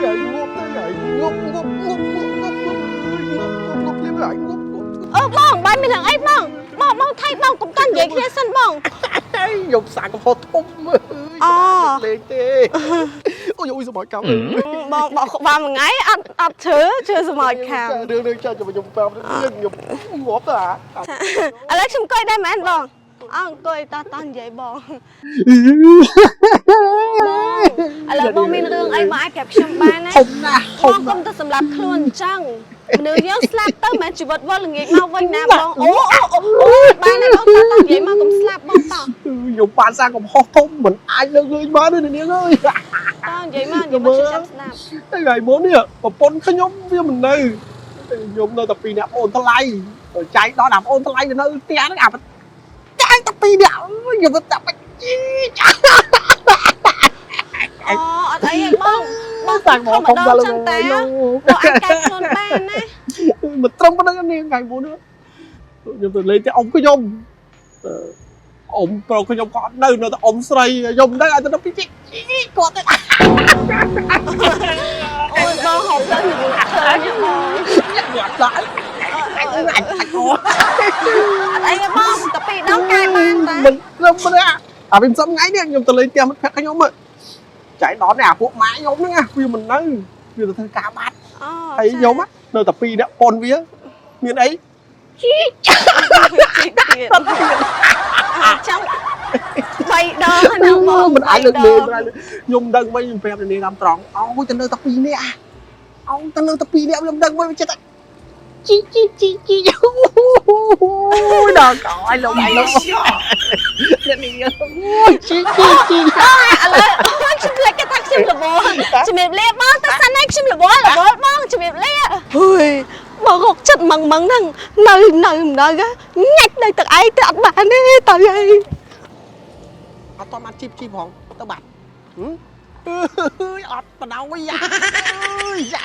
ហើយងាប់ទៅហើយងាប់ងាប់ងាប់ងាប់ងាប់ងាប់ងាប់ងាប់ភ្លាមហើយងាប់ងាប់ អឺបងបាយមានរឿងអីបងបងបងថៃបងកុំតាន់និយាយគ្នាសិនបង ហើយខ្ញុំសាកកំហុសធំអើយ អូ លេងទេអូយអូយសមយកម្ម បងបងក្បាលមួយថ្ងៃអត់អត់ឈឺឈឺសមោចខាំ រឿងរឿងចាខ្ញុំប្រាប់រឿងខ្ញុំងាប់ទៅអា ឥឡូវខ្ញុំអង្គុយដែរមែនបងអអង្គុយតោះតោះនិយាយបងឥឡូវបងមានរឿងអីបងអាចប្រាប់ខ្ញុំបានណា ធំណាស់ធ បង ំ កុំទៅសម្លាប់ខ្លួនអញ្ចឹងមនុស្សយើងស្លាប់ទៅមិនមែនជីវិតវិលល្ងាចមកវិញណាបងអូអូអូអូបានហើយបងតោះតោះនិយាយមកកុំស្លាប់បងតោះ ខ្ញុំបានសាងកំហុសធំមិនអាចលើកលែងបានទេនាងអើយ តោះនិយាយមកនិយាយមកខ្ញុំចាំស្ដាប់ ថ្ងៃមុននេះប្រពន្ធខ្ញុំវាមិននៅខ្ញុំនៅតែពីរនាក់បងថ្លៃចែកដល់អាបងថ្លៃទៅនៅផ្ទះហ្នឹងអាចែកតែពីរនាក់ខ្ញុំទៅតែបាច់ជី អូអត់អីទេបងបង សាង ខំ មក ម្ដងចឹងតាបងអាចកែខ្លួនបានណា មិនត្រឹមប៉ុណ្្នឹងនេះថ្ងៃមុនខ្ញុំទៅលេងតែអ៊ំខ្ញុំអ៊ំប្រុសខ្ញុំក៏អត់នៅនៅតែអ៊ំស្រីខ្ញុំមិនដឹងឲ្យទៅពីជីគាត់ទៅ អូយបងហូបទៅនិយាយឃើញបង គាត់ដាក់អាចអាចអាច អត់អីទេបងតែពីរដងកែបានតា មិនត្រឹមប៉ុណ្ណាអាវិញសំថ្ងៃនេះខ្ញុំទៅលេងផ្ទះមិត្តភក្តិខ្ញុំចៃដល់នេះអាពួកម៉ាខ្ញុំហ្នឹងវាមិននៅវាទៅធ្វើការបាត់ អូ ហើយខ្ញុំនៅតែពីរនាក់ប៉ុនវាមានអី ជីទៀតចាំបីដងហ្នឹងបង មិនអាចលើកលែងខ្ញុំមិនដឹងមិនខ្ញុំប្រាប់នាងតាមត្រង់អូយទៅនៅតែពីរនាក់អូទៅនៅតែពីរនាក់ខ្ញុំដឹងមិនចិត្តជីជីជីជីអូយដល់កោយលោកឯងលោកអ្នកនាងអូយជីជីជី ឥឡូវខ្ញុំភ្លេចគេថាខ្ញុំរវល់ជំរាបលាបងទៅសិនហើយខ្ញុំរវល់រវល់បងជំរាបលាហុយបងហុកចិត្តម៉ងម៉ងហ្នឹងនៅនៅមិនដល់ញាច់នៅទឹកឯងទៅអត់បានទេទៅហើយ អត់តបានជីបជីបផងទៅបាត់អើយអត់បដ ாய் យ៉ាយ៉ា